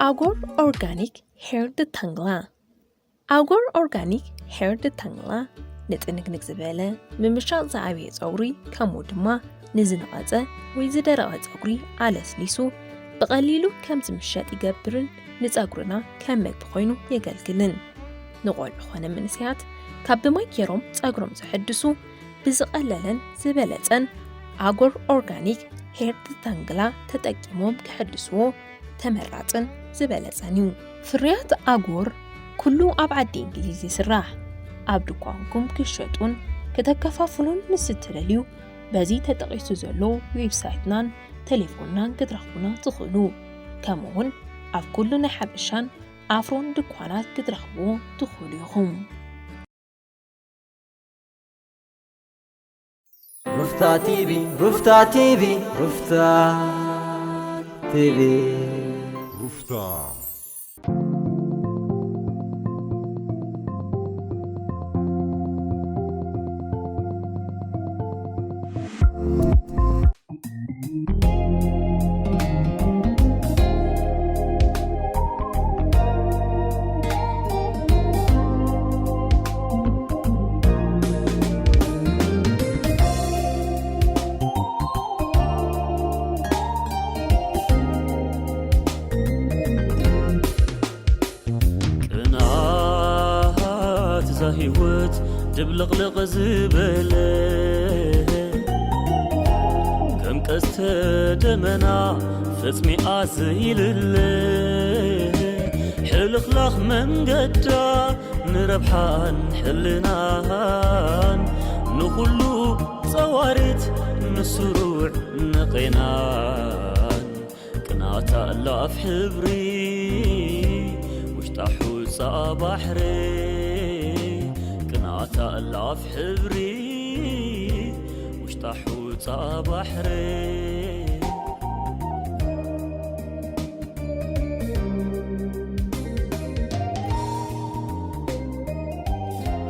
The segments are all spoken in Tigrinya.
ኣጎር ኦርጋኒክ ሄር ደታንግላ። ኣጎር ኦርጋኒክ ሄር ደታንግላ ንጥንቅንቅ ዝበለ፣ ምምሻቕ ዝዓበየ ጸጉሪ፣ ከምኡ ድማ ንዝነቐጸ ወይ ዝደረቐ ጸጉሪ ኣለስሊሱ ብቐሊሉ ከም ዝምሸጥ ይገብርን ንጸጉርና ከም መግቢ ኮይኑ የገልግልን። ንቆልዑ ኾነ መንእሰያት ካብ ብማይ ገይሮም ጸጉሮም ዘሐድሱ ብዝቐለለን ዝበለጸን ኣጎር ኦርጋኒክ ሄር ደታንግላ ተጠቂሞም ክሕድስዎ ተመራጽን ዝበለጸን እዩ። ፍርያት ኣጎር ኩሉ ኣብ ዓዲ እንግሊዝ ይስራሕ። ኣብ ድኳንኩም ክሸጡን ከተከፋፍሉን ምስ እትደልዩ፣ በዚ ተጠቒሱ ዘሎ ዌብሳይትናን ቴሌፎንናን ክትረኽቡና ትኽእሉ። ከምኡውን ኣብ ኩሉ ናይ ሓበሻን ኣፍሮን ድኳናት ክትረኽብዎ ትኽእሉ ኢኹም። ሩፍታ ቲቪ፣ ሩፍታ ቲቪ፣ ሩፍታ ቲቪ። ሩፍታ። ቅንኣት እዛ ህይወት ድብልቕልቕ ዝበለ፣ ከም ቀስተ ደመና ፈጽሚኣ ዘይልለ፣ ሕልኽላኽ መንገዳ ንረብሓን ሕልናን፣ ንኹሉ ጸዋሪት ንስሩዕ ንቄናን። ቅናታ እላፍ ሕብሪ ውሽጣ ሑጻ ባሕሪ፣ ቅናታ እላፍ ሕብሪ ውሽጣ ሑጻ ባሕሪ።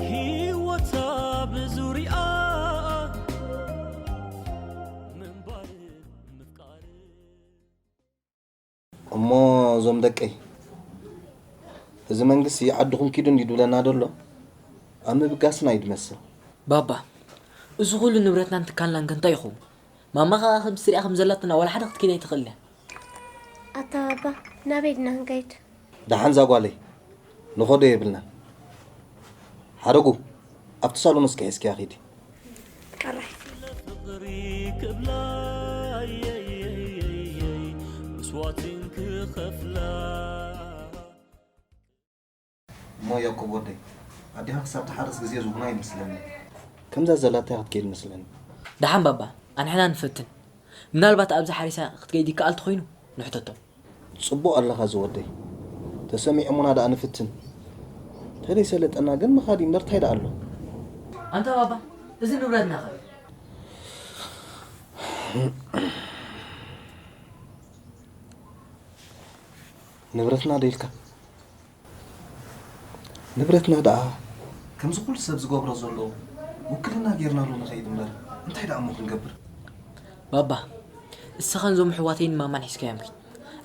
ህይወታ ብዙሪኣ ምንባር ምፍቃር። እሞ እዞም ደቀይ፣ እዚ መንግስቲ ዓድኹም ኪዱ እንዲ ድብለና ደሎ ኣብ ምብጋስና እዩ ድመስል። ባባ፣ እዚ ኩሉ ንብረትናን ትካልናን ከ እንታይ ይኸውን? ማማ ኸኣ ከም ስሪኣ ከም ዘላትና ዋላ ሓደ ክትከይድ ኣይትኽእል እያ። ኣታ ባባ፣ ናበይ ድና ክንከይድ? ደሓን እዛ ጓለይ፣ ንኸዶ የብልናን። ሓረጉ፣ ኣብቲ ሳሎን እስኪ ሒዝኪያ ኺዲ። ጥራይ። ፍቕሪ ክብላ፣ የየየየይ፣ መስዋዕትን ክኸፍላ። እሞ ያዕቆብ ወደይ፣ ኣዴኻ ክሳብ ትሓርስ ግዜ ዝውና ይመስለኒ። ከምዛ ዘላታ ክትከይድ መስለኒ። ደሓን ባባ፣ ኣንሕና ንፈትን። ምናልባት ኣብዚ ሓሪሳ ክትከይድ ይከኣል ተኾይኑ ንሕተቶም። ጽቡቕ ኣለኻ ዝወደይ። ተሰሚዖሙና ደኣ ንፍትን። ተደይ ሰለጠና ግን ምኻድ እምበር ታይ ደኣ ኣሎ? ኣንታ ባባ፣ እዚ ንብረትና ኸ? ንብረትና ዶ ኢልካ? ንብረትና ደኣ ከምዚ ኩሉ ሰብ ዝገብሮ ዘሎ ውክልና ጌርናሉ ንኸይድ እምበር እንታይ ደኣ እሞ ክንገብር? ባባ፣ እስኻን እዞም ኣሕዋተይን ማማን ሒዝካዮም ኪድ።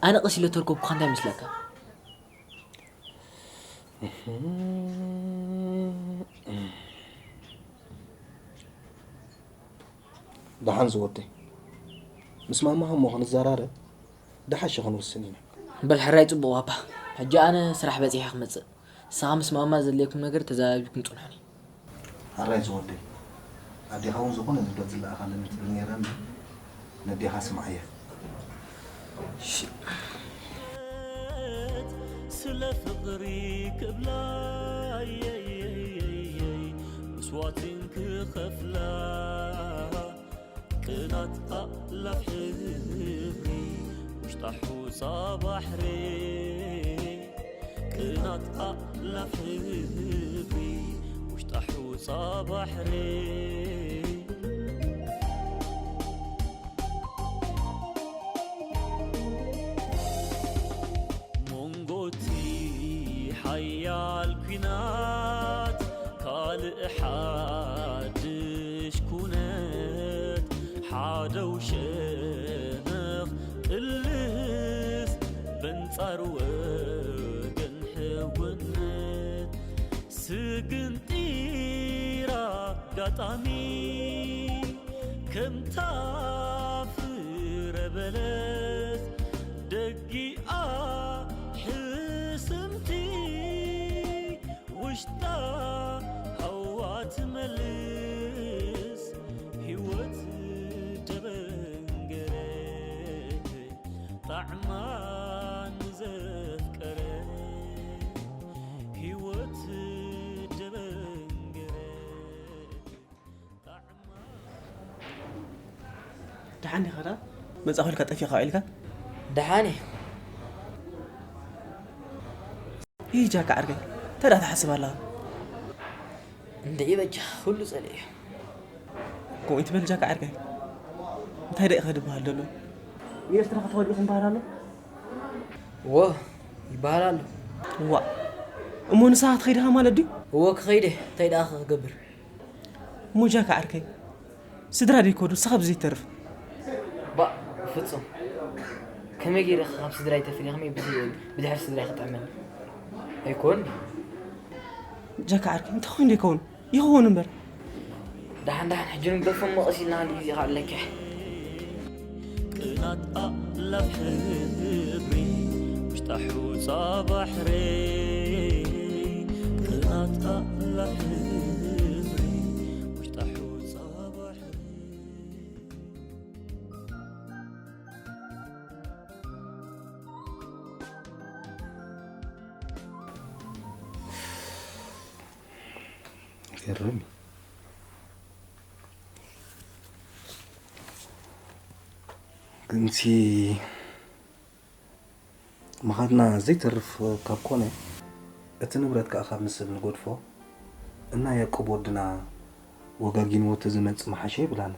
ኣነ ቀስ ኢለ ተርከብኩኻ እንታይ ይመስለካ? ደሓን ዝወደይ፣ ምስ ማማኻ እሞ ክንዘራረብ ደሓሸ ክንውስን ኢና። በል ሕራይ ጽቡቕ ባባ። ሕጂ ኣነ ስራሕ በጺሐ ክመጽእ። ንስኻ ምስ ማማ ዘድልየኩም ነገር ተዘራሪብኩም ጽንሑኒ። ሕራይ ዝወደይ፣ ኣዴኻ እውን ዝኾነ ንብረት ዝለኣኻለኒ ትብል ነይራ እምበር ነዴኻ ስምዓያ። እሺ። ስለ ፍቕሪ ክብላ የየየየይ መስዋዕትን ክኸፍላ ቅናት ኣእላፍ ሕብሪ ውሽጣ ሑጻ ባሕሪ ቅናት ኣእላፍ ሕብሪ ውሽጣ ሑጻ ባሕሪ መንጎቲ ሓያል ኲናት ካልእ ሓድሽ ኩነት ሓደው ሸነኽ ቅልስ በንጻ ኣር ወገን ሕውነት ስግንጢር ኣጋጣሚ ከምታ ፍረ በለስ ደጊኣ ሕስምቲ ውሽጣ ሃዋ ትመልስ ህይወት ደበንገረ ጣዕማ ንዘፍቀረ ህይወት ደበንገረ ጣዕማ ደሓን ዲኻ ደኣ? መጻኹ ኢልካ ጠፊእካ ውዒልካ? ደሓን እየ። ይህ ጃካ ዓርከይ፣ እንታይ ደኣ ትሓስብ ኣለኻ? እንድዒ በጃ፣ ኩሉ ጸሊኤ። ከምኡ ይትበል ጃካ ዓርከይ። እንታይ ደኣ ኢኻ ድበሃል ዘሎ? ንኤርትራ ክትኸዱ ኢኹም በሃል ኣሎ? እወ፣ ይበሃል ኣሎ። ዋእ፣ እሞ ንስኻ ክትኸይድ ኢኻ ማለት ድዩ? እወ፣ ክኸይድ እየ። እንታይ ደኣ ክገብር? እሞ ጃካ ዓርከይ፣ ስድራ ደይኮኑ ንስኻ ብዘይተርፍ። ባእ፣ ፍጹም። ከመይ ገይረ ካብ ስድራይ ተፈልየ ከመይ ብዚ-፣ ብድሕሪ ስድራይ ክጥዕመኒ? ኣይኮን። ጃካ ዓርከይ፣ እንታይ ኮይኑ ደይከውን? ይኸውን እምበር። ደሓን ደሓን፣ ሕጂ ንግደፎም መቐስ ኢልና ክንዲ ግዜ ከኣለኪ። ቅናት ኣላፍ ሕብሪ ውሽጣ ሑጻ ባሕሪ። ቅናት ኣላፍ ሕብሪ ውሽጣ ሑጻ ባሕሪ። ይገርም እዩ። ግንሲ ምኻድና ዘይተርፍ ካብ ኮነ፣ እቲ ንብረት ከኣ ካብ ንስብ ንገድፎ እና ያዕቆብ ወድና ወጋጊንዎ ተዝመጽእ ምሓሸ ይብል ኣነ።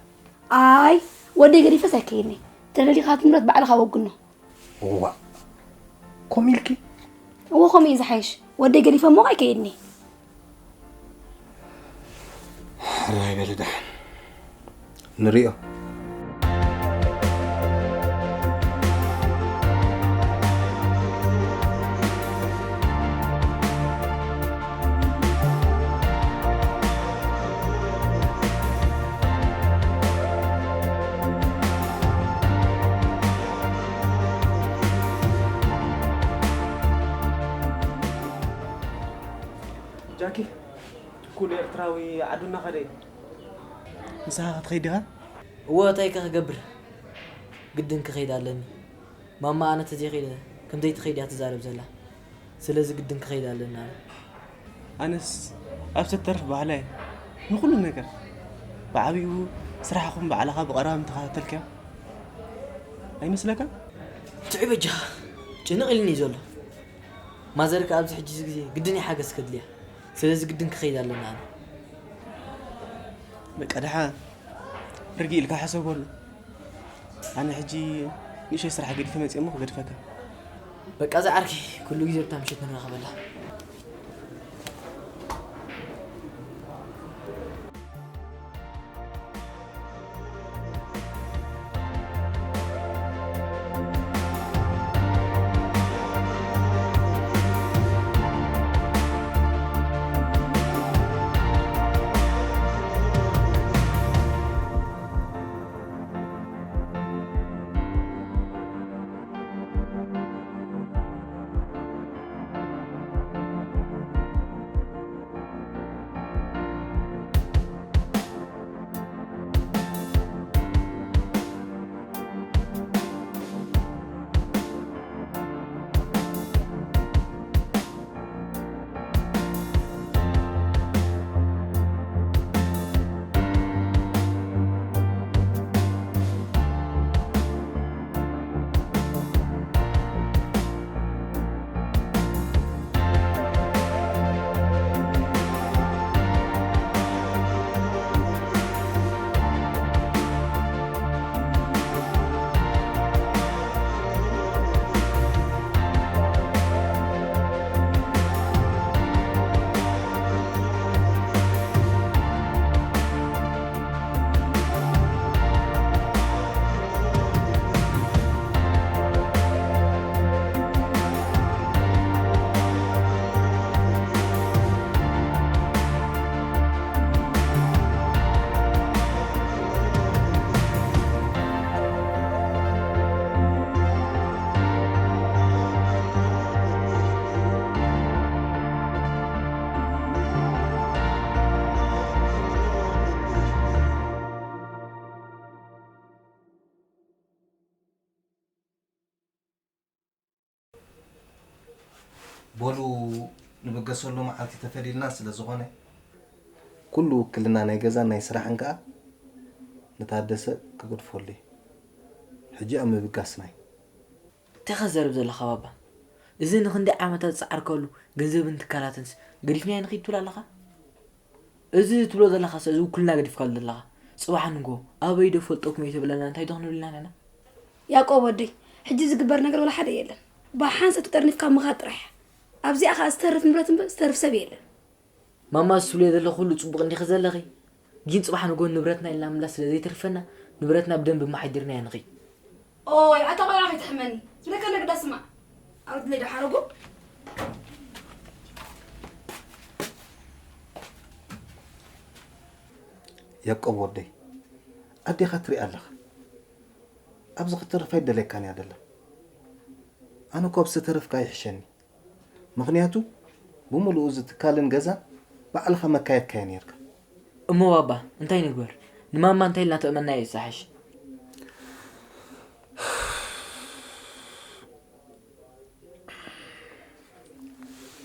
ኣይ፣ ወደይ ገዲፈስ ኣይከይድን እየ። ተደሊኻ እቲ ንብረት ባዕልኻ ወግኖ። እዋእ፣ ከምኡ ኢልኪ? እወ፣ ከምኡ እዩ ዝሓይሽ። ወደይ ገዲፈ እሞ ኣይከይድን እየ። ሕራይ በሊ ደሓን ንሪኦ። ጃኪ፣ ኩሉ ኤርትራዊ ዓዱ እናኸደ እዩ። ንስኻ ክትኸይድ ዲኻ? እወ፣ እንታይ ከ ክገብር? ግድን ክኸይድ ኣለኒ። ማማ ኣነ ተዘይኸይደ ከም ዘይትኸይድ እያ ትዛረብ ዘላ። ስለዚ ግድን ክኸይድ ኣለኒ ኣነ። ኣነስ ኣብ ዝተርፍ ባዕላ እየ ንኹሉ ነገር። ብዓቢኡ ስራሕኹም ባዕልኻ ብቐረባ ምተኸታተልካዮ ኣይመስለካን? ትዒ በጃኻ፣ ጭንቕ ኢሉኒ እዩ ዘሎ። ማዘር ከኣ ኣብዚ ሕጂ እዚ ግዜ ግድን እዩ ሓገዝ ከድልያ። ስለዚ ግድን ክኸይድ ኣለኒ ኣነ። በቃ ደሓን ርግእ ኢልካ ሕሰበሉ። ኣነ ሕጂ ንእሽተይ ስራሕ ገዲፈ መጽየ እሞ ክገድፈካ። በቃ ዝዓርከይ፣ ኩሉ ግዜ ኣብታ ምሸት ንራኸበላ። በሉ፣ ንብገሰሉ መዓልቲ ተፈሊልና ስለ ዝኾነ፣ ኩሉ ውክልና ናይ ገዛን ናይ ስራሕን ከኣ ንታደሰ ክገድፈሉ እዩ። ሕጂ ኣብ ምብጋስና እዩ። እንታይ ኢኻ ትዛረብ ዘለኻ ባባ? እዚ ንኽንደይ ዓመታት ዝጸዓርከሉ ገንዘብን ትካላትንስ ገዲፍናዮ ንኺድ ትብል ኣለኻ? እዚ ትብሎ ዘለኻስ እዚ ውክልና ገዲፍካሉ ዘለኻ? ጽባሕ ንግሆ ኣበይ ዶ ፈልጠኩም እየ ተብለና እንታይ ዶ ክንብል ኢና ንሕና? ያዕቆብ ወደይ፣ ሕጂ ዝግበር ነገር ወላ ሓደ የለን። ብሓንሳእ ተጠርኒፍካ ምኻድ ጥራሕ። ኣብዚኣ ኸኣ ዝተርፍ ንብረት እምበር ዝተርፍ ሰብ የለን። ማማ፣ እዚ ትብልዮ ዘለኺ ኩሉ ጽቡቕ እንዲኺ ዘለኺ፣ ግን ጽባሕ ንግሆ ንብረትና ኢልና ምምላስ ስለ ዘይተርፈና ንብረትና ብደንቢ ኣመሓዲርና ኢና ንኺድ። ኦይ፣ ኣታ ቆልዓ ከይትሕመኒ። ዝብለካ ነገር ዳ ስማዕ። ኣብ ድለይ ዶ ሓረጉ? ያዕቆብ ወደይ፣ ኣዴኻ ትሪኣ ኣለኻ። ኣብዚ ክትተርፍ ኣይደለየካን እያ ደላ። ኣነ እኮ ኣብዚ ተረፍካ ይሕሸኒ። ምኽንያቱ ብምሉኡ እዚ ትካልን ገዛን ባዕልኻ መካየድካዮ ኔርካ። እሞ ባባ፣ እንታይ ንግበር? ንማማ እንታይ ኢልና ተእመናዮ እዩ ዝሓሽ።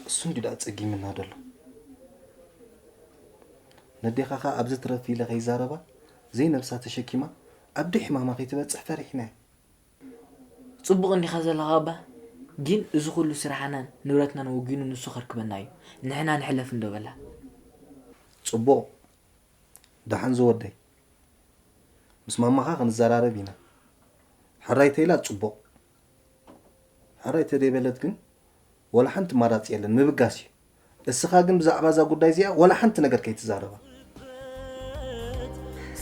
እሱ እንዲ ደኣ ጸጊምና ደሎ። ነዴኻ ኸኣ ኣብዚ ትረፍ ኢለ ከይዛረባ፣ ዘይነብሳ ተሸኪማ፣ ኣብ ደይ ሕማማ ከይትበጽሕ ፈሪሕና። ጽቡቕ እንዲኻ ዘለኻ ኣባ፣ ግን እዚ ኩሉ ስራሕናን ንብረትናን ወጊኑ ንሱ ከርክበና እዩ። ንሕና ንሕለፍ እንዶ በላ። ጽቡቕ፣ ደሓን ዝወደይ። ምስ ማማኻ ክንዘራረብ ኢና። ሕራይ ተይላ ጽቡቕ። ሕራይ ተደይበለት ግን፣ ወላ ሓንቲ ማራጺ የለን፣ ምብጋስ እዩ። እስኻ ግን ብዛዕባ እዛ ጉዳይ እዚኣ ወላ ሓንቲ ነገር ከይትዛረባ።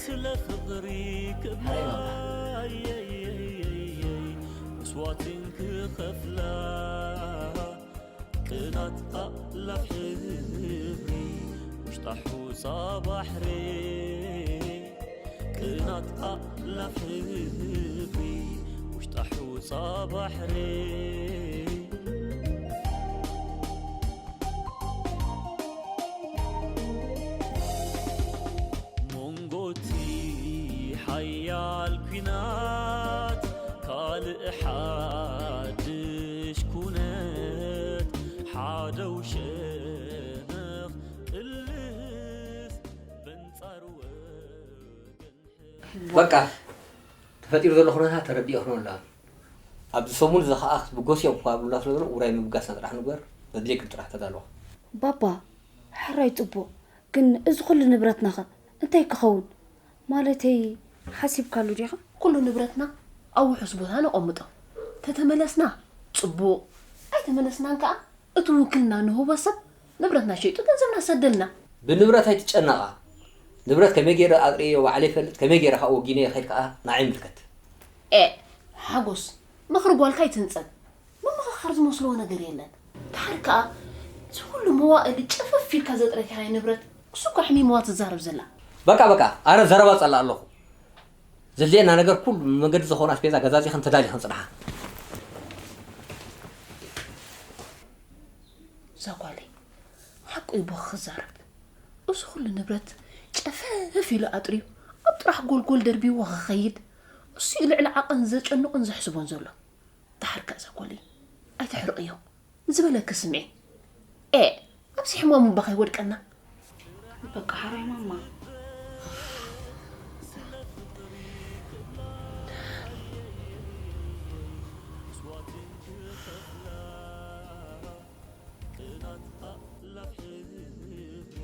ስለ ፍቕሪ ክብላ መስዋዕትን ክኸፍላ ቅናት ኣእላፍ ሕብሪ ውሽጣ ሑጻ ባሕሪ። ቅናት ኣእላፍ ህዝቢ ውሽጣ ሑጻ ባሕሪ። መንጎቲ ሓያል ኲናት ካልእ ሓድሽ ኩነት ሓደው ሸነኽ ጥልፍ በንጻር ወገን በቃ፣ ተፈጢሩ ዘሎ ኩነታት ተረዲኦ ክነብላ። ኣብዚ ሰሙን እዚ ኸኣ ክትብገሱ እዮም እኳ ኣብሉና ስለ ዘሎ፣ ውራይ ምብጋስና ጥራሕ ንግበር፣ ዘድልየክን ጥራሕ ተዳለዋ። ባባ፣ ሕራይ ጽቡቕ፣ ግን እዚ ኩሉ ንብረትናኸ እንታይ ክኸውን? ማለተይ፣ ሓሲብካሉ ዲኻ? ኩሉ ንብረትና ኣብ ውሑስ ቦታ ነቐምጦ። ተተመለስና ጽቡቕ፣ ኣይተመለስናን ከኣ እቲ ውክልና ንህቦ ሰብ ንብረትና ሸይጡ ገንዘብና ሰደልና። ብንብረት ኣይትጨነቓ። ንብረት ከመይ ገይረ ኣጥርየዮ ባዕለይ ይፈልጥ፣ ከመይ ገይረ ከኣ ወጊነዮ ክኸይድ ከኣ ንዓይ ይምልከት። ኤእ፣ ሓጎስ፣ ምኽሪ ጓልካ ኣይትህንጸን። ምምኽኻር ዝመስሎ ነገር የለን። ደሓር ከኣ እዚ ኩሉ መዋእል ጨፈፍ ኢልካ ዘጥረካዮ ንብረት፣ እሱ እኮ ሕሚምዋ ትዛረብ ዘላ። በቃ፣ በቃ፣ ኣረ ዘረባ ጸላእ ኣለኹ። ዘድልየና ነገር ኩሉ፣ መገዲ ዝኾነ ኣስቤዛ ገዛዚኽን ተዳሊኽን ጽንሓ። እዛ ጓለይ፣ ሓቁ እዩ ቦኺ ክዛረብ። እዚ ኩሉ ንብረት ጨፈፍ ኢሉ ኣጥርዩ፣ ኣብ ጥራሕ ጎልጎል ደርቢዎ ክኸይድ፣ እሱ እዩ ልዕሊ ዓቐን ዘጨንቑን ዘሕስቦን ዘሎ። ደሓር ከኣ እዛ ጓለይ፣ ኣይተሕርቕዮ። ዝበለኪ ስምዒ። ኤእ፣ ኣብዚ ሕማም እባ ከይወድቀና። በቃ ሓራይ ማማ። ቅናት ኣእላፍ ህዝቢ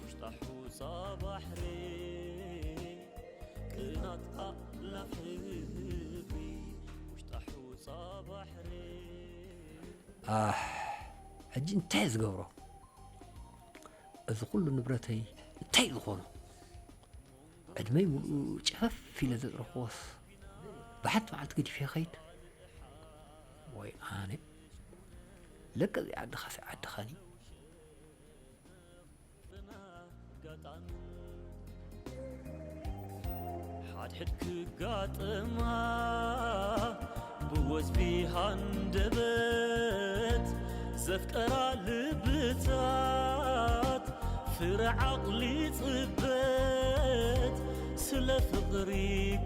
ውሽጣ ሑጻ ባሕሪ። ቅናት ኣእላፍ ህዝቢ ውሽጣ ሑጻ ባሕሪ። ኣሕ፣ ሕጂ እንታይ ዝገብሮ? እዚ ኩሉ ንብረተይ እንታይ ዝኾኖ? ዕድመይ ሙሉእ ጨፈፍ ኢለ ዘጥረኽዎስ ብሓንቲ መዓልቲ ገዲፈ ይኸይድ? ወይ ኣነ፣ ለቀ ዘይዓድኻስ ኣይዓድኻን እዩ። ሓድሕድ ክጋጥማ ብወዝቢ ሃንደበት ዘፍቀራ ልብታት ፍረ ዓቕሊ ጽበት ስለ ፍቕሪ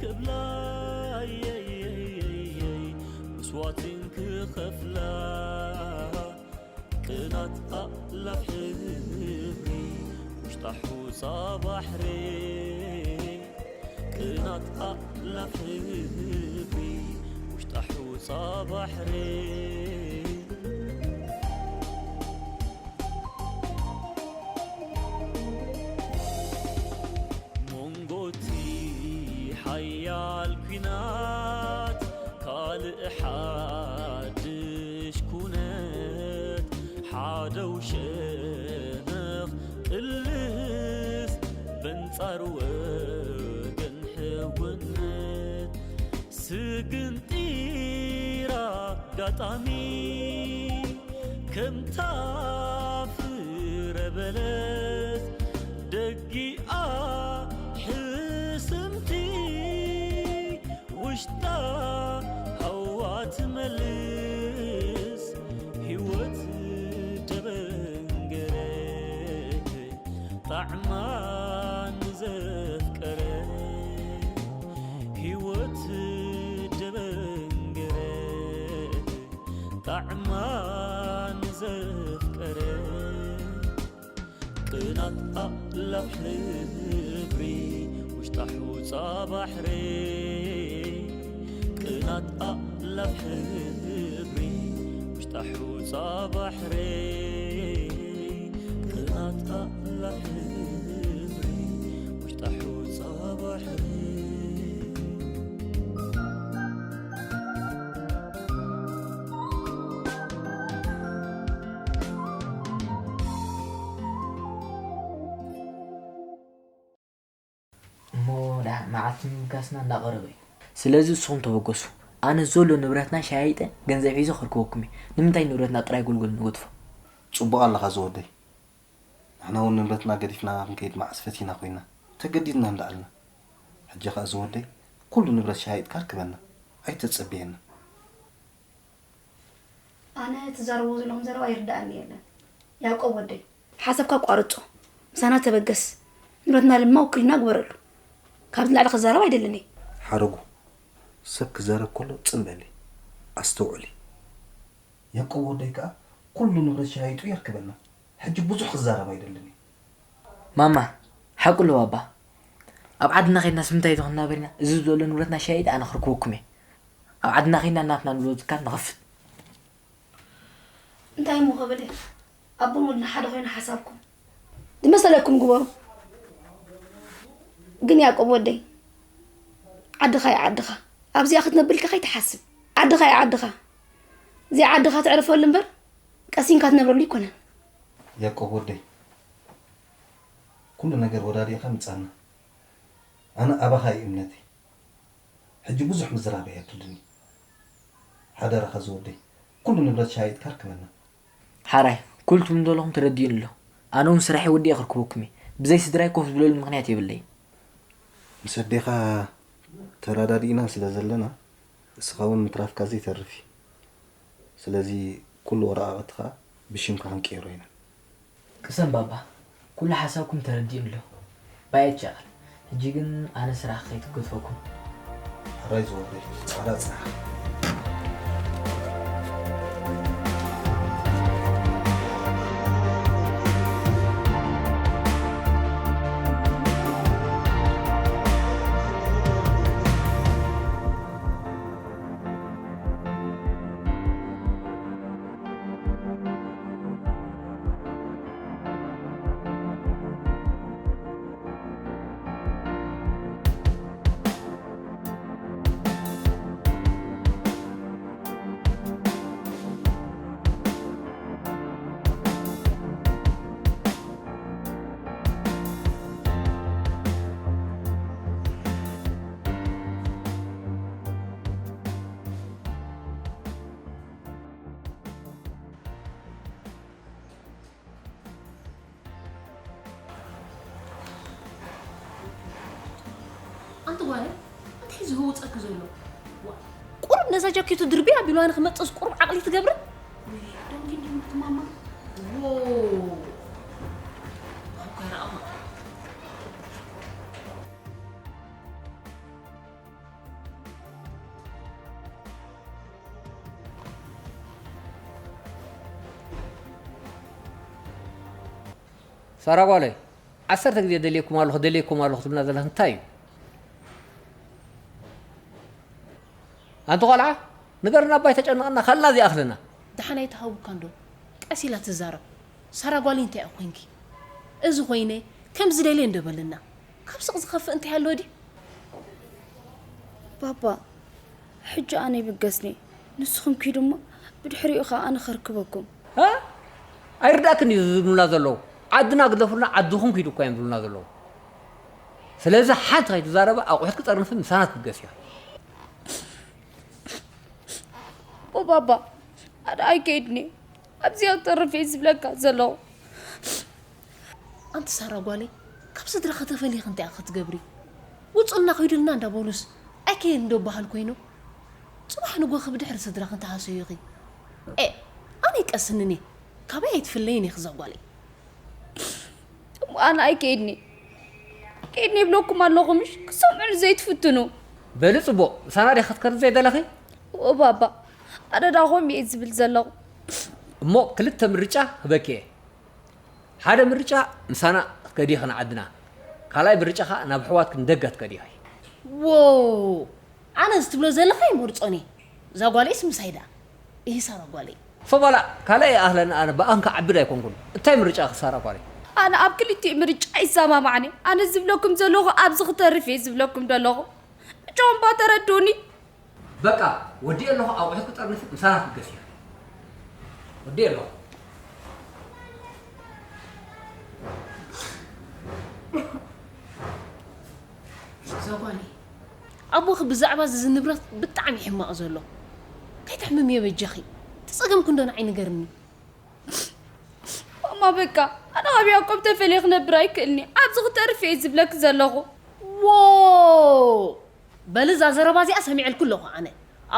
ክብላ መስዋዕትን ክኸፍላ ኣላፍ ሕብሪ ውሽጣ ሑጻ ባሕሪ፣ ቅናት ኣላፍ ሕብሪ ውሽጣ ሑጻ ባሕሪ። መንጎቲ ሓያል ኲናት ካልእ ሓድሽ ኩነት፣ ሓደው ሸነኽ ቅልስ በንጻር ወገን ሕውነት፣ ስግንጢር ኣጋጣሚ ከምታ ፍረ በለስ ደጊኣ ሕስምቲ፣ ውሽጣ ሃዋ ትመልስ ህይወት ደበንገረ፣ ጣዕማ ንዘፍቀረ ህይወት ደበንገረ፣ ጣዕማ ንዘፍቀረ። ቅናት ኣላፍ ሕብሪ ውሽጣ ሑጻ ባሕሪ፣ ቅናት ኣላፍ ሕብሪ ውሽጣ ሑጻ ባሕሪ፣ ቅናት ኣላፍ ሕብሪ ውሽጣ ሑጻ ባሕሪ። እሞ ደሓን መዓልቲ ምብጋስና እንዳቐረበ እዩ። ስለዚ ንስኹም ተበገሱ። ኣነ ዘሎ ንብረትና ሸያይጠ ገንዘብ ሒዘ ከርክበኩም እየ። ንምንታይ ንብረትና ጥራይ ጎልጎል ንገድፎ? ጽቡቕ ኣለኻ ዝወደይ። ንሕና እውን ንብረትና ገዲፍና ክንከይድ መዓስ ፈቲና ኮይና። ተገዲድና እንዳኣልና። ሕጂ ኸኣ ዝወደይ ኩሉ ንብረት ሸያይጥካ ኣርክበና። ኣይተጸብየና። ኣነ ትዛረቦ ዘለኹም ዘረባ ይርድኣኒ የለን። ያዕቆብ ወደይ፣ ሓሳብካ ኣቋርጾ፣ ምሳና ተበገስ፣ ንብረትና ድማ ውክልና ግበረሉ። ካብዚ ንላዕሊ ክዛረብ ኣይደልን እየ። ሓረጉ፣ ሰብ ክዛረብ ከሎ ጽን በሊ፣ ኣስተውዕሊ። ያዕቆብ ወደይ ከኣ ኩሉ ንብረት ሸያይጡ የርክበና። ሕጂ ብዙሕ ክዛረብ ኣይደልን እየ። ማማ፣ ሓቁ ኣለዎ ኣባ። ኣብ ዓድና ኸይድናስ ምንታይ ኢና ክንናበር ኢና? እዚ ዘሎ ንብረትና ሸያይጠ ኣነ ክርክበኩም እየ። ኣብ ዓድና ኸይድና ናትና ንብሎ ትካል ንኸፍት። እንታይ እሞ ክብል እየ? ኣቦን ወድን ሓደ ኮይኑ ሓሳብኩም ዝመሰለኩም ግበሩ። ግን ያዕቆብ ወደይ ዓድኻ እያ ዓድኻ። ኣብዚኣ ክትነብር ኢልካ ከይትሓስብ። ዓድኻ እያ ዓድኻ። እዚኣ ዓድኻ ተዕርፈሉ እምበር ቀሲንካ ትነብረሉ ኣይኮነን። ያዕቆብ ወደይ ኩሉ ነገር ወዳዲእኻ ምጻና። ኣነ ኣባኻ እዩ እምነተይ። ሕጂ ብዙሕ ምዝራብ ኣየድልን እዩ። ሓደራኻ ዝወደይ ኩሉ ንብረት ሸያይጥካ ኣርክበና። ሓራይ ኩሉ ትብሉ ዘለኹም ተረዲኡኒ ኣሎ። ኣነ እውን ስራሐይ ወዲኤ ከርክበኩም እየ። ብዘይ ስድራይ ኮፍ ዝብለሉ ምኽንያት የብለይን። ምስ ኣዴኻ ተረዳዲእና ስለ ዘለና እስኻ እውን ምትራፍካ ዘይተርፍ እዩ። ስለዚ ኩሉ ወረቓቕቲ ኸኣ ብሽምካ ክንቅይሮ ኢና። ቅሰን ባባ፣ ኩሉ ሓሳብኩም ተረዲኡኒ ኣሎ። ባየ ትሸቐል። ሕጂ ግን ኣነ ስራሕ ከይትገድፈኩም። ሕራይ ዝወደይ፣ ጻዕዳ ጽናሕ። ኣንቲ ጓለይ፣ እንታይ እዩ ዝህውጸኪ ዘሎ? ዋ፣ ቁሩብ ነዛ ጃኬቱ ድርብይ ኣቢልዋ ንክመጽእስ ቁሩብ ዓቕሊ ትገብሪ? ውይ፣ don't you need to ማማ? ዎ፣ ኣሁን ከረኣማ። ሳራ ጓለይ፣ ዓሰርተ ግዜ ደልየኩም ኣለኹ፣ ደልየኩም ኣለኹ ትብልና ዘለኽ እንታይ እዩ? ኣንቲ ቆልዓ፣ ንገርና፣ ኣባይ ተጨንቐና ከላ እዚኣ ኣኽለና። ደሓን ኣይተሃውካን ዶ? ቀስ ኢላ ትዛረብ። ሳራ ጓለይ እንታይ ኮንኪ? እዚ ኮይነ ከም ዝደልየ እንዶ በለና። ካብ ስቕ ዝኸፍእ እንታይ ኣሎ ድዩ? ባባ፣ ሕጂ ኣነ ይብገስኒ፣ ንስኹም ኪዱ እሞ ብድሕሪኡ ኸኣ ኣነ ኸርክበኩም። ሃ? ኣይርዳእክን እዩ ዝብሉና ዘለዉ። ዓድና ግደፉልና፣ ዓድኹም ኪዱ እኳ እዮም ዝብሉና ዘለዉ። ስለዚ ሓንቲ ከይትዛረበ ኣቑሑት ክጠርንፊ ምሳና ክትብገስ ኢኺ። ኦ ባባ፣ ኣነ ኣይከይድኒ። ኣብዚኣ ክተርፍ እየ ዝብለካ ዘለኹ። ኣንቲ ሳራ ጓለይ፣ ካብ ስድራኺ ተፈሊኺ እንታይ ኢኺ ክትገብሪ? ውጹልና ኺዱልና እንዳበሉስ ኣይከየን ዶ በሃል ኮይኖም? ጽባሕ ንጎኺ ብድሕሪ ስድራኺ እንተሃሰዩኺ። ኤእ፣ ኣነ ይቀስንን እየ። ካባይ ኣይትፍለይን ኢኺ እዛ ጓለይ። እሞ ኣነ ኣይከይድኒ። ከይድኒ ይብለኩም ኣለኹ ምሽ? ክትሰምዑኒ ዘይትፍትኑ። በሊ ጽቡቕ፣ ምሳና ዲኺ ክትከዲ ዘይደለኺ? እወ ባባ፣ ኣነ ደኣ ከምኡ እየ ዝብል ዘለኹ። እሞ ክልተ ምርጫ ክህበኪ እየ። ሓደ ምርጫ ምሳና ክትከዲ ኢኺ ንዓድና። ካልኣይ ምርጫ ኸኣ ናብ ኣሕዋትኪ ንደገ ክትከዲ ኢኺ። ዎው! ኣነ እዚ ትብሎ ዘለኻ ኣይመርጾን እየ። እዛ ጓለይስ ምሳይ ደኣ። እሂ ሳራ ጓለይ። ሶባላ ካልኣይ ይኣኽለኒ ኣነ ብኣንካ ዓቢ ዶ ኣይኮንኩን። እንታይ ምርጫ ኢኺ ሳራ ጓለይ? ኣነ ኣብ ክልቲኡ ምርጫ ኣይሰማማዕን እየ። ኣነ ዝብለኩም ዘለኹ ኣብዚ ክተርፍ እየ ዝብለኩም ዘለኹ። ብቻኹም እባ ተረድኡኒ። በቃ ወዲኤ ኣለኹ ኣቑሑት ክጠርንፊ ምሳና ክትገሲ ኢኺ። ወዲኤ ኣለኹ። እዛ ጓለይ ኣቦኺ ብዛዕባ እዚ ንብረት ብጣዕሚ እዩ ሕማቕ ዘሎ። ከይተሕምምዮ በጃኺ። እቲ ጸገምኪ እንዶ ንዓይ ንገርኒ። ማማ በቃ ኣነ ካብ ያዕቆብ ተፈልየ ክነብር ኣይክእልኒ። ኣብዚ ክተርፍ እየ ዝብለኪ ዘለኹ። ዎ በሊ እዛ ዘረባ እዚኣ ሰሚዐልኪ ኣለኹ ኣነ።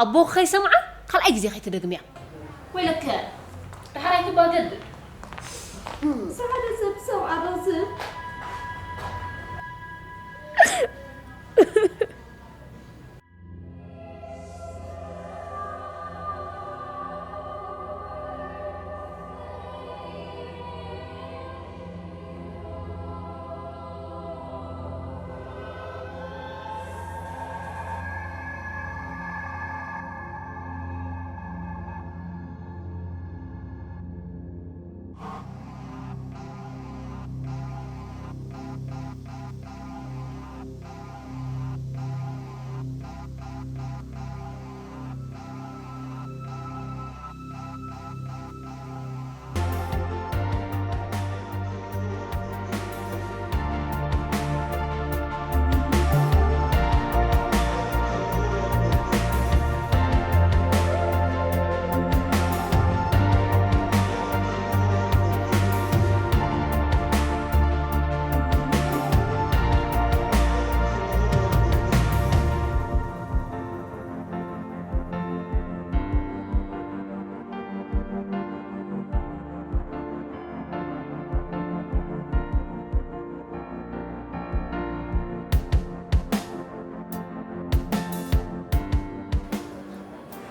ኣቦኺ ከይሰምዓ ካልኣይ ግዜ ከይትደግምያ። ወይለከ ደሓር ኣይትባገድ። ሓደ ሰብ ሰብዓ ዶ ዝህብ?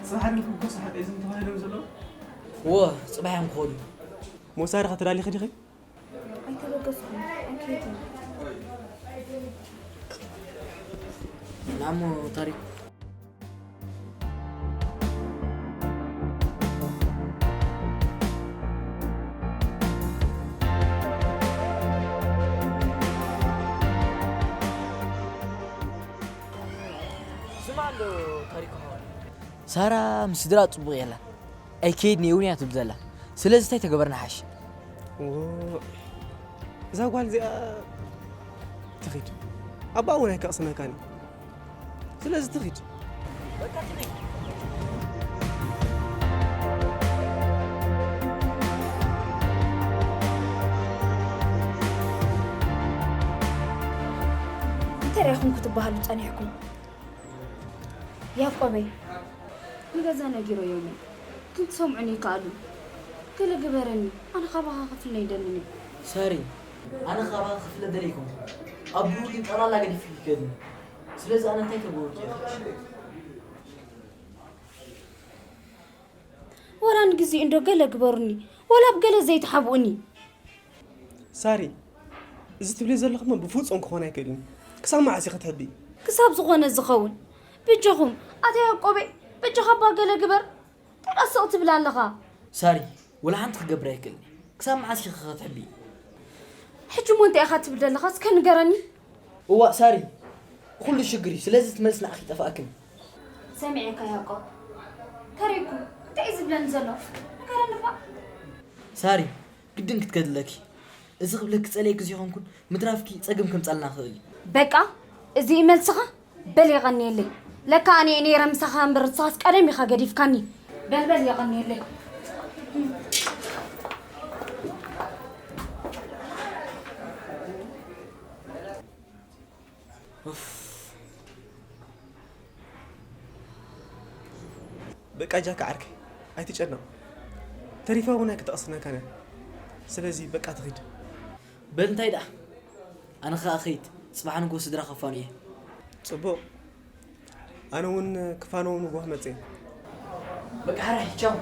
ስራሕ ኣለኩም እኮ ስራሕ ሒዞም ተባሂሎም ዘለዉ። እወ፣ ጽባሕ እዮም ክኸዱ። ሞሳሪ ከተዳሊኺ ዲኺ? ኣይተበገስኩን ኣይከይድን። ንዓሞ ታሪክ ስማዕ እንዶ ታሪኩ ሓወይ። ሳራ ምስ ስድራ ጽቡቕ የላ። ኣይከይድን እየ እውን እያ ትብል ዘላ። ስለዚ እንታይ ተገበርና ሓሽ? እዛ ጓል እዚኣ ትኺድ። ኣባኣ እውን ኣይከቕስነካን እዩ። ስለዚ ትኺድ። እንታይ ርኢኹም ክትበሃሉ ጸኒሕኩም? ያቆበይ ንገዛ ነጊረዮም እየ ግን ክሰምዑኒ ይከኣሉ ገለ ግበረኒ ኣነ ካባኻ ክፍለ ይደልን እየ። ሳሪ ኣነ ካባኺ ክፍለ ደለ ኣይኮንኩን ኣቦኺ ጠቕላላ ገዲፉኪ ክከድ እየ ስለዚ ኣነ እንታይ ተገብርኪ እየ ክሕሸኪ። ወላ ንግዜኡ እንዶ ገለ ግበሩኒ ወላ ብገለ ዘይትሓብኡኒ። ሳሪ እዚ ትብልዮ ዘለኽሞ ብፍጹም ክኾን ኣይክእልን። ክሳብ መዓስ ኢኺ ትሕቢ? ክሳብ ዝኾነ ዝኸውን። ብጃኹም፣ ኣታ ያዕቆበይ፣ በጃኻ እባ ገለ ግበር። እንታይ ደኣ ስቕ ትብል ኣለኻ? ሳሪ፣ ወላ ሓንቲ ክገብር ኣይክእልን። ክሳብ መዓስ ኢኺ ክትሕቢ? ሕጂ እሞ እንታይ ኢኻ ትብል ዘለኻ? እስከ ንገረኒ። እዋእ ሳሪ፣ ኩሉ ሽግር እዩ። ስለዚ እቲ መልሲ ንዓኺ ይጠፍኣክን። ሰሚዐካ ያዕቆብ። ከሪኩ፣ እንታይ እዩ ዝብለኒ ዘሎ? ንገረኒ እባ። ሳሪ፣ ግድን ክትገድለኪ። እዚ ክብለኪ ጸሊኤኪ ዘይኮንኩን፣ ምትራፍኪ ጸገም ከምጻልና ይኽእል እዩ። በቃ፣ እዚ እዩ መልስኻ? በል የቐንየለይ። ለካ ኣነ እየ ነይረ ምሳኻ እምበር ንስኻስ ቀደም ኢኻ ገዲፍካኒ። በል በል የቐንየለይ። ኡፍ። በቃ ጃካ ዓርከይ፣ ኣይትጨነቕ። ተሪፋ እውን ኣይክተቐስነካን እያ። ስለዚ በቃ ትኺድ። በል እንታይ ደኣ? ኣነ ኸኣ ኸይድ፣ ጽባሕ ንግሆ ስድራ ከፋኑ እየ። ጽቡቕ። ኣነ እውን ክፋነዎም ንግሆ ክመጽእ እየ። በቃ ሕራይ፣ ቻው።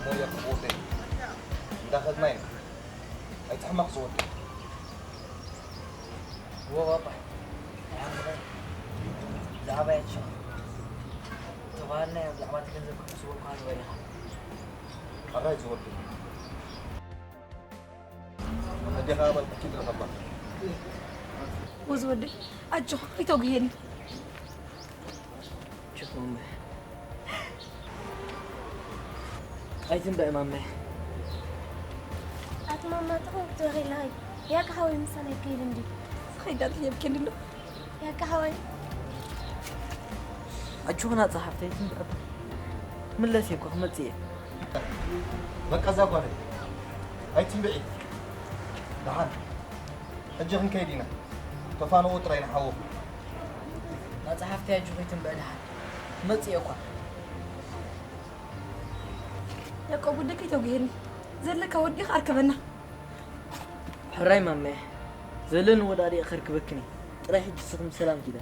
ሞያ ክቡርተይ፣ እንዳኸድና ኢና። ኣይትሕመቕ ዝወደይ። እወ ባባ። ብዛዕባ ያቺ ተባህልና ብዛዕባ እቲ ገንዘብ ክንሕስበልካ ንበል ኢኻ። ሕራይ ዝወደይ። ኣዴኻ ኣባል ብርኪ ትረኸባ። ወዝ ወደይ፣ ኣጆኻ፣ ኣይተጉሄኒ። ችኹ እመ። ኣይትንበ ማመ። ኣቲ ማማ፣ ጥቕም ክትበኺ ኣለኺ። ያካ ሓወይ ምሳና ይከይድ እንዲ። ዝኸይድ ኣንተ የብኬ እንድሎ። ያካ ሓወይ። ኣጆኽና ጸሓፍተይ፣ ኣይትንበ። ምለስ እኮ ክመጽእ እየ። በቃ እዛ ጓለይ። ኣይትንበዒ። ደሓን። ሕጂ ክንከይድ ኢና። ተፋነዎ ጥራይ ንሓወኹም። ናጻ ሓፍተይ ኣጆኺ ትንበ ደሓን። ክመጽእ እየ እኳ። ያዕቆብ ወደይ ከይተጉሄኒ። ዘለካ ወዲኻ ኣርከበና። ሕራይ ማመ። ዘለኒ ወዳዲኤ ከርክበክኒ። ጥራይ ሕጂ ስኽም ሰላም ኪዳ።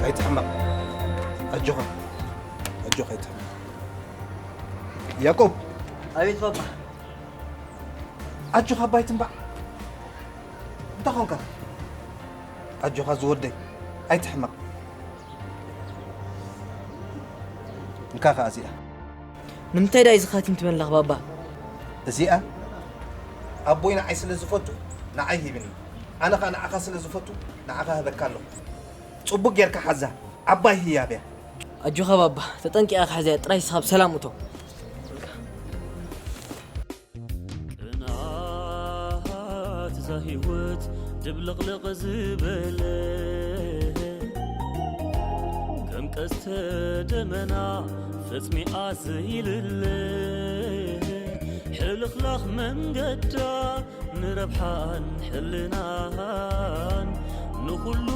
ኣይትሕመቕ። ኣጆኻ። ኣጆኻ ኣይትሕመቕ። ያዕቆብ። ኣቤት ባባ። ኣጆኻ ኣባይ ትንባዕ። እንታይ ኾንካ? ኣጆኻ ዝወደይ። ኣይትሕመቕ። እንካ ኸኣ እዚኣ። ንምንታይ ደኣ እዩ ዝኻቲም ትመለኽ ባባ? እዚኣ ኣቦይ ንዓይ ስለ ዝፈቱ ንዓይ ሂብኒ። ኣነ ኸኣ ንዓኻ ስለ ዝፈቱ ንዓኻ ህበካ ኣለኹ። ጽቡቕ ጌርካ ሓዛ። ዓባይ ህያብ እያ። ኣጆኻ ባባ፣ ተጠንቂቓ ክሕዛ እያ። ጥራይ ንስኻ ብሰላም እቶ። ቅንዓት እዛ ህይወት ድብልቕልቕ ዝበለ፣ ከም ቀስተ ደመና ፈጽሚኣ ዘይልለ፣ ሕልኽላኽ መንገዳ ንረብሓን ሕልናን፣ ንኹሉ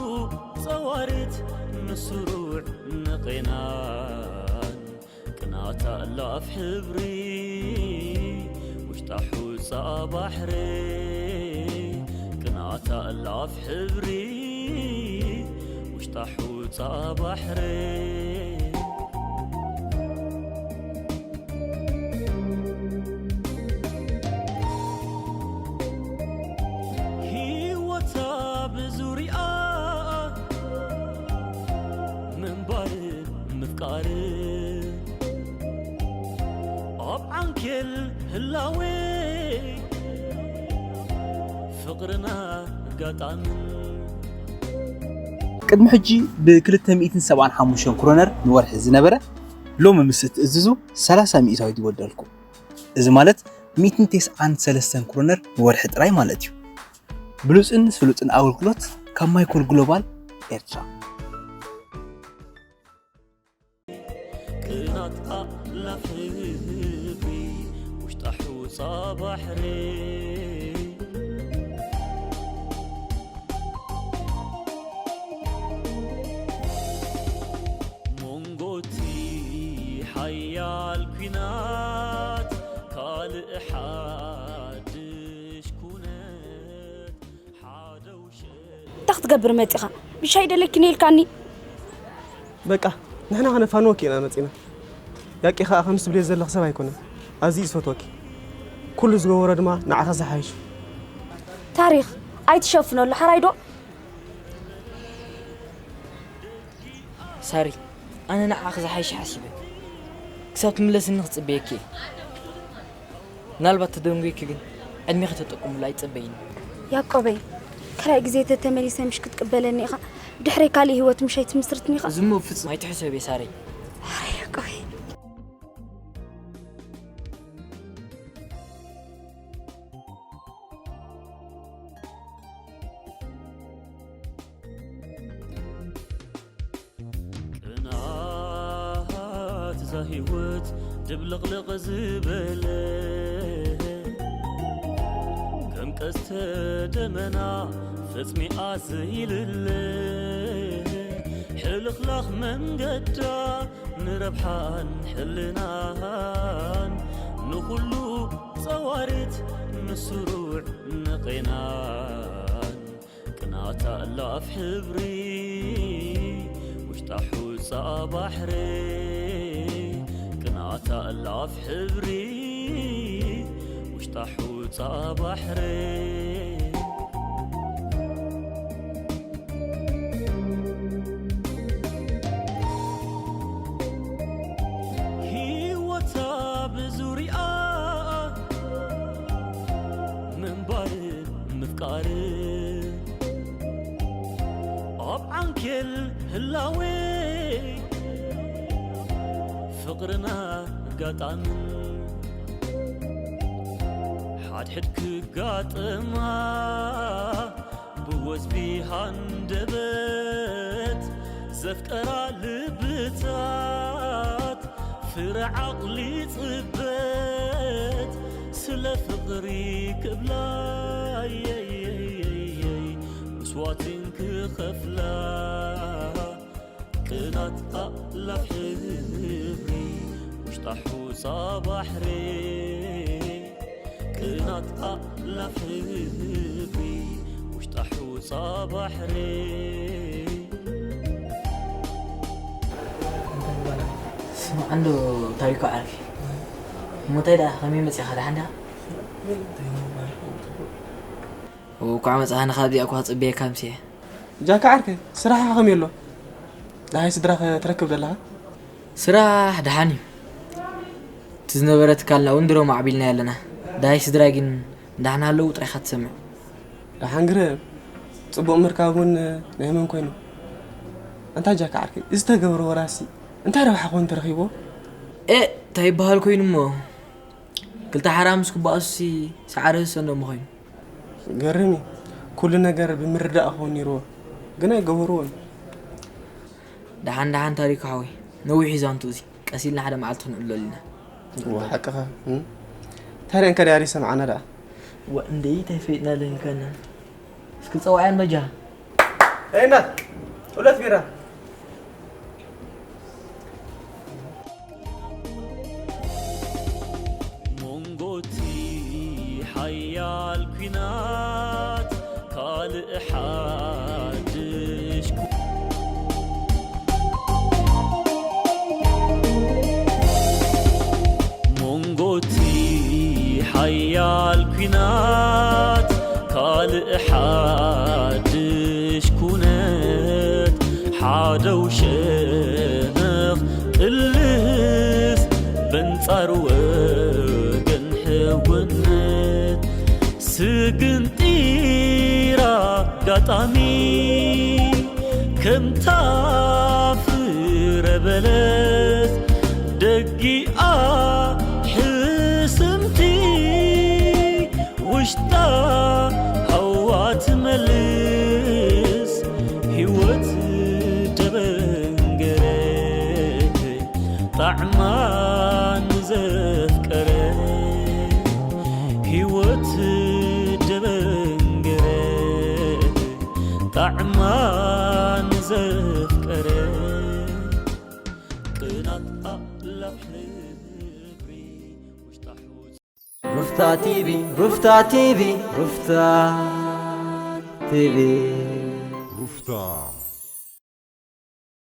ጸዋሪት ንስሩዕ ንቄናን። ቅንዓታ እላፍ ሕብሪ ውሽጣ ሑጻ ባሕሪ፣ ቅንዓታ እላፍ ሕብሪ ውሽጣ ሑጻ ባሕሪ። ህይወታ ብዙርያ ፍቕርና ኣጋጣምን ቅድሚ ሕጂ ብ ክልተ ሚእትን ሰብዓን ሓሙሽተን ክሮነር ንወርሒ ዝነበረ፣ ሎሚ ምስ እትእዝዙ ሰላሳ ሚእታዊት ይወደልኩም። እዚ ማለት ሚእትን ተስዓን ሰለስተን ክሮነር ንወርሒ ጥራይ ማለት እዩ። ብሉጽን ስሉጥን ኣገልግሎት ካብ ማይኮል ግሎባል ኤርትራ። ቅናት ኣእላፍ ህብሪ ውሽጣ ሑጻ ባሕሪ መንጎቲ ሓያል ኲናት ካልእ ሓድሽ ኩነት ሓደ ውሸት እንታይ ክትገብር መፂኻ? ብሻይ ደለኪ ነይልካኒ። በቃ ንሕና ከነፋንወኪ ኢና መፂና። ያቂ ከዓ ከምስ ትብልዮ ዘለኽ ሰብ ኣይኮነን። ኣዝዩ ዝፈትወኪ። ኩሉ ዝገበሮ ድማ ንዓኻ ዝሓይሽ። ታሪኽ ኣይትሸፍነሉ ሓራይ ዶ? ሳሪ፣ ኣነ ንዓኺ ዝሓይሽ ሓሲበ ክሳብ ትምለስኒ ክጽበየኪ እየ። ምናልባት ተደንጉየኪ ግን ዕድሜኺ ተጠቅሙሉ ኣይጸበይን። ያቆበይ፣ ካልኣይ ግዜ ተተመሊሰ ምሽ ክትቅበለኒ ኢኻ? ድሕረይ ካልእ ህይወት ምሽ ኣይትምስርትኒ ኢኻ? እዚ እሞ ፍጹም ኣይትሕሰብየ ሳረይ። ያቆበይ። ቅንዓት እዛ ህይወት ድብልቕልቕ ዝበለ ከም ቀስተ ደመና ፈጽሚኣ ዘይልለ ሕልኽላኽ መንገዳ ንረብሓን ሕልናን ንኹሉ ጸዋሪት ምስሩዕ ንቐናን ቅናታ እላፍ ሕብሪ ውሽጣ ሑጻ ባሕሪ ቅናታ እላፍ ሕብሪ ውሽጣ ሑጻ ባሕሪ ህይወታ ብዙሪኣ ምንባር ምፍቃር ኣብ ዓንኬል ህላዌ ፍቕርና ኣጋጣምን ሓድሕድ ክጋጥማ ብወዝቢ ሃንደበት ዘፍቀራ ልብታት ፍረ ዓቕሊ ጽበት ስለ ፍቕሪ ክብላ የየየየይ ምስዋትን ክኸፍላ ቅናት ኣእላፍ ሕብሪ ውሽጣ ሑጻ ባሕሪ ቅናት ኣእላፍ ሕብሪ ውሽጣ ሑጻ ባሕሪ ስማዕ እንዶ ታሪኩ ዓርኪ፣ እሞ እንታይ ደኣ ከመይ መጺኻ ደሓን ዲኻ? እኳዕ መጻኻ ንኻብዚኣ እኳ ክጽበየካ ኣምስየ። ጃካ ዓርከይ ስራሕኻ ከመይ ኣሎ? ደሃይ ስድራኸ ትረክብ ዘለኻ? ስራሕ ደሓን እዩ። እቲ ዝነበረ ትካልና እውን ድሮ ማዕቢልናዮ ኣለና። ደሃይ ስድራይ ግን ደሓን ሃለዉ ጥራይ ኢኻ ትሰምዕ። ደሓን ግርም ጽቡቕ ምርካብ እውን ናይ መን ኮይኑ? ኣንታ ጃካ ዓርከይ እዚ ተገብረ ወራሲ እንታይ ረብሓ ኮን ተረኺብዎ? ኤ እንታይ ይበሃል ኮይኑ እሞ ክልተ ሓራ ምስ ክበኣሱሲ ሰዓረ ዝሰንዶም ኮይኑ። ገርም እዩ። ኩሉ ነገር ብምርዳእ ክኸውን ነይርዎ ግን ኣይገበርዎን። ደሓን ደሓን ታሪኩ ሓወይ ነዊሕ እዩ ዛንቱ እዚ ቀስ ኢልና ሓደ መዓልቲ ክንዕለሉ ኢና። እዋ ሓቅኻ። እም? ታዲያ እንካ ዲያሪ ሰምዓና ደኣ። ዋ እንደይ እንታይ ፈይጥና ለንካና እስኪ ጸዋያን በጃ ኤና ሁለት ቢራ መንጎቲ ሓያል ኲናት ካልእ ሓድሽ መንጎቲ ሓያል ኲናት ካልእ ሓድሽ ኩነት ሓደው ሸነኽ ቅልስ በንጻር ወገን ሕጉ ኣጋጣሚ ከምታ ፍረ በለስ ደጊኣ ሕስምቲ ውሽጣ ሃዋ ትመልስ ህይወት ደበንገረ ጣዕማ ንዘፍቀረ ህይወት ደበንገረ ጣዕማ ንዘፍቀረ ቅናት ኣላ ሕብሪ ውሽጣ ሕውስ ሩፍታ ቲቪ ሩፍታ ቲቪ ሩፍታ ቲቪ ሩፍታ